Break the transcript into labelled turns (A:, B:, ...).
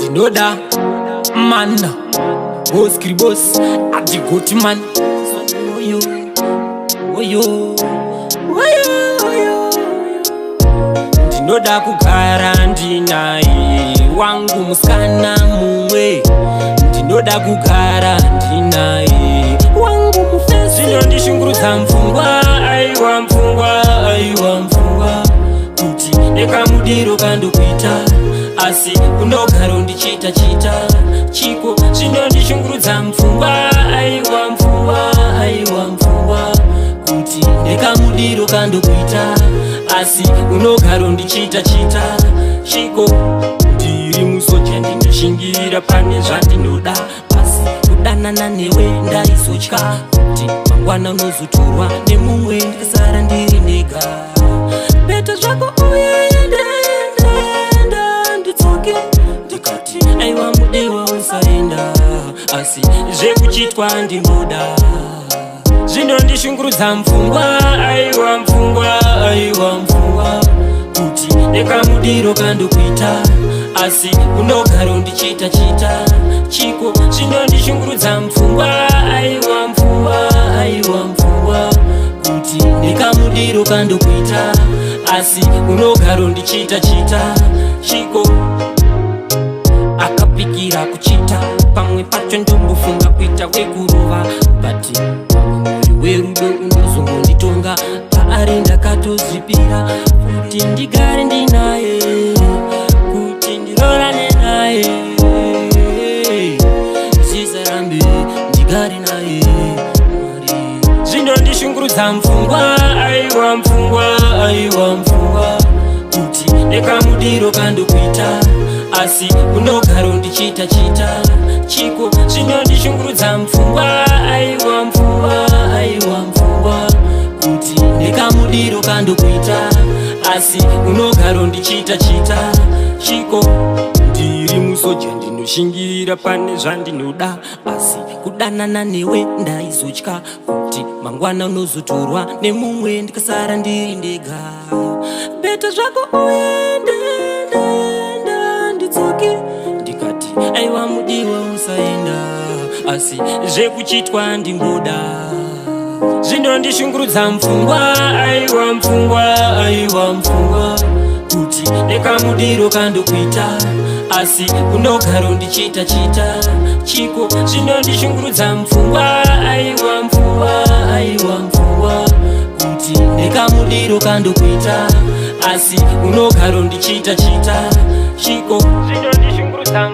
A: Ndinoda man, boss kribos adigoti man. Oyo oyo oyo oyo. Ndinoda kugara ndinaye wangu musikana mumwe. Ndinoda kugara ndinaye wangu mufesi. Zvinondishungurudza mupfungwa, aiwa mupfungwa, aiwa mupfungwa, kuti nekamudiro kandokuita, asi unogara undichita chita chiko. Zvinondishungurudza mupfungwa, aiwa mupfungwa, aiwa mupfungwa, kuti nekamudiro kandokuita, asi unogara undichita chita chiko. Ndiri musoja, ndinoshingirira pane zvandinoda, asi kudanana newe ndaizotya kuti mangwana unozotorwa nemumwe, ndikasara ndiri ndega. Better zvako uende, enda, ndidzoke. Ndikati aiwa mudiwa, usaenda, asi zvekuchitwa ndinoda. Zvinondishungurudza mupfungwa, aiwa mupfungwa, aiwa mupfungwa, kuti nekamudiro kandokuita, asi unogara undichita chita chiko. Zvinondishungurudza mupfungwa, aiwa mupfungwa, aiwa mupfungwa, kuti nekamudiro kandokuita, asi unogara undichita chita chiko. Akapikira kuchita, pamwe pacho ndombofunga kuita wekurova, but pamwe mwoyo werudo unozongonditonga. Paari ndakatozvipira kuti ndigare ndinaye, kuti ndirorane naye, zvisarambe, ndigare naye Mwari. Zvinondishungurudza mupfungwa, aiwa mupfungwa, aiwa mupfungwa, kuti nekamudiro kandokuita, asi unogara undichita chita chiko. Zvinondishungurudza mupfungwa, aiwa mupfungwa, aiwa mupfungwa, kuti nekamudiro kandokuita, asi unogara undichita chita chiko. Ndiri musoja, ndinoshingirira pane zvandinoda, asi kudanana newe ndaizotya kuti mangwana unozotorwa nemumwe, ndikasara ndiri ndega. Better zvako uende, enda, ndidzoke. Ndikati aiwa mudiwa, usaenda, asi zvekuchitwa ndingoda. Zvinondishungurudza mupfungwa, aiwa mupfungwa, aiwa mupfungwa, kuti nekamudiro kandokuita, asi unogara undichita chita chiko. Zvinondishungurudza mupfungwa, aiwa mupfungwa, aiwa mupfungwa, kuti nekamudiro kandokuita, asi unogara undichita chita chiko. Zvinondishungurudza.